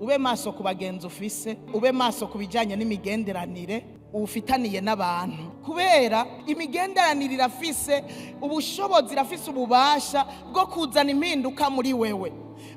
Ube maso ku bagenzi ufise, ube maso ku bijyanye n'imigenderanire ufitaniye n'abantu, kubera imigenderanire irafise ubushobozi, irafise ububasha bwo kuzana impinduka muri wewe.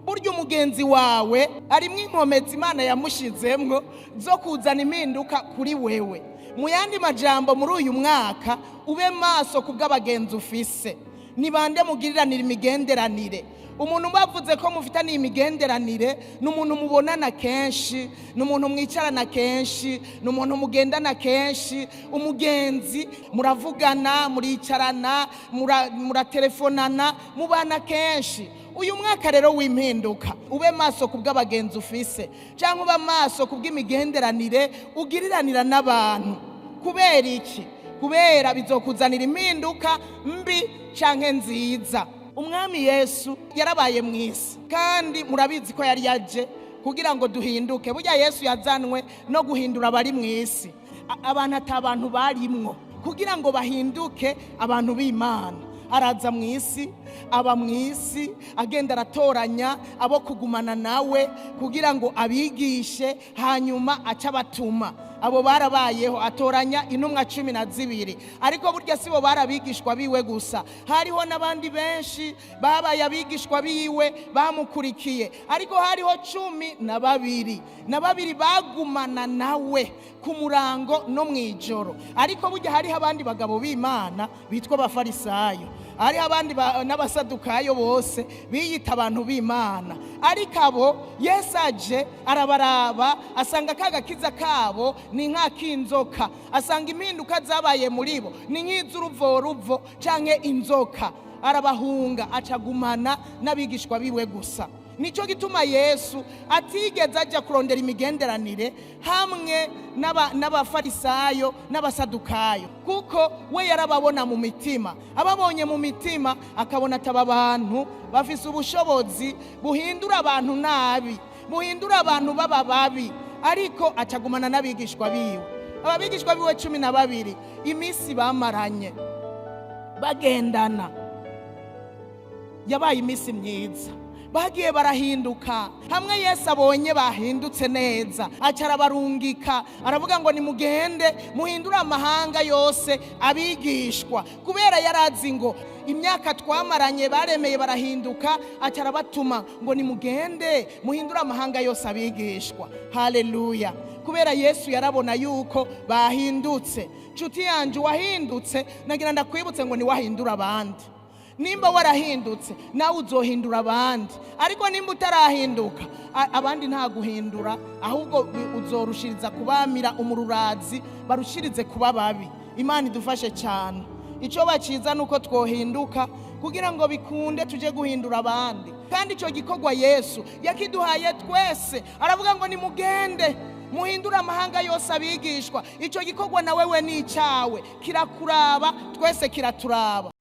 Burya umugenzi wawe arimwo inkomezi Imana yamushizemwo zo kuzana impinduka kuri wewe. Mu yandi majambo, muri uyu mwaka ube maso ku bw'abagenzi ufise. Ni bande mugiriranira imigenderanire? Umuntu bavuze ko mufitaniye imigenderanire ni umuntu mubonana kenshi, ni umuntu mwicarana kenshi, ni umuntu mugendana kenshi. Umugenzi muravugana, muricarana, muratelefonana, mubana kenshi. Uyu mwaka rero w'impinduka, ube maso ku bw'abagenzi ufise, cyangwa ube maso ku bw'imigenderanire ugiriranira n'abantu. Kubera iki? Kubera bizokuzanira impinduka mbi canke nziza. Umwami Yesu yarabaye mu isi, kandi murabizi ko yari yaje kugira ngo duhinduke. Burya Yesu yazanwe no guhindura abari mu isi, abantu atabantu barimwo, kugira ngo bahinduke abantu b'Imana. Araza mu isi, aba mu isi, agenda aratoranya abo kugumana nawe kugira ngo abigishe, hanyuma aca abatuma. Abo barabayeho, atoranya intumwa 12. Ariko burya si bo bari abigishwa biwe gusa, hariho n'abandi benshi babaye abigishwa biwe bamukurikiye. Ariko hariho 12, na babiri bagumana nawe ku murango no mu ijoro. Ariko burya hariho abandi bagabo b'Imana bitwa Abafarisayo, hariho abandi n'Abasadukayo, bose biyita abantu b'Imana. Ariko abo Yesu aje arabaraba, asanga ka gakiza kabo ni nk'ak'inzoka, asanga impinduka zabaye muri bo ni nk'iz'uruvoruvo canke inzoka. Arabahunga, acagumana n'abigishwa biwe gusa. Nicyo gituma Yesu atigeze ajya kurondera imigenderanire hamwe n'Abafarisayo n'Abasadukayo, kuko we yarababona mu mitima. Ababonye mu mitima, akabona ataba abantu bafise ubushobozi buhindura abantu nabi, buhindura abantu baba babi. Ariko acagumana n'abigishwa biwe. Aba bigishwa biwe 12, iminsi bamaranye bagendana yabaye iminsi myiza. Bagiye barahinduka. Hamwe Yesu abonye bahindutse neza, aca arabarungika, aravuga ngo: "Nimugende muhindure amahanga yose abigishwa." Kubera yarazi ngo imyaka twamaranye baremeye barahinduka, aca arabatuma ngo: "Nimugende muhindure amahanga yose abigishwa." Haleluya! Kubera Yesu yarabona yuko bahindutse. Nshuti yanjye wahindutse, nagira ndakwibutse ngo niwahindura abandi. Nimba warahindutse, nawe uzohindura abandi. Ariko nimba utarahinduka, abandi nta guhindura, ahubwo uzorushiriza kubamira umururazi, barushirize kuba babi. Imana idufashe cyane. Icyo baciza ni uko twohinduka kugira ngo bikunde tujye guhindura abandi. Kandi icyo gikorwa Yesu yakiduhaye twese, aravuga ngo: "Nimugende muhindure amahanga yose abigishwa." Icyo gikorwa na wewe ni icyawe, kirakuraba, twese kiraturaba.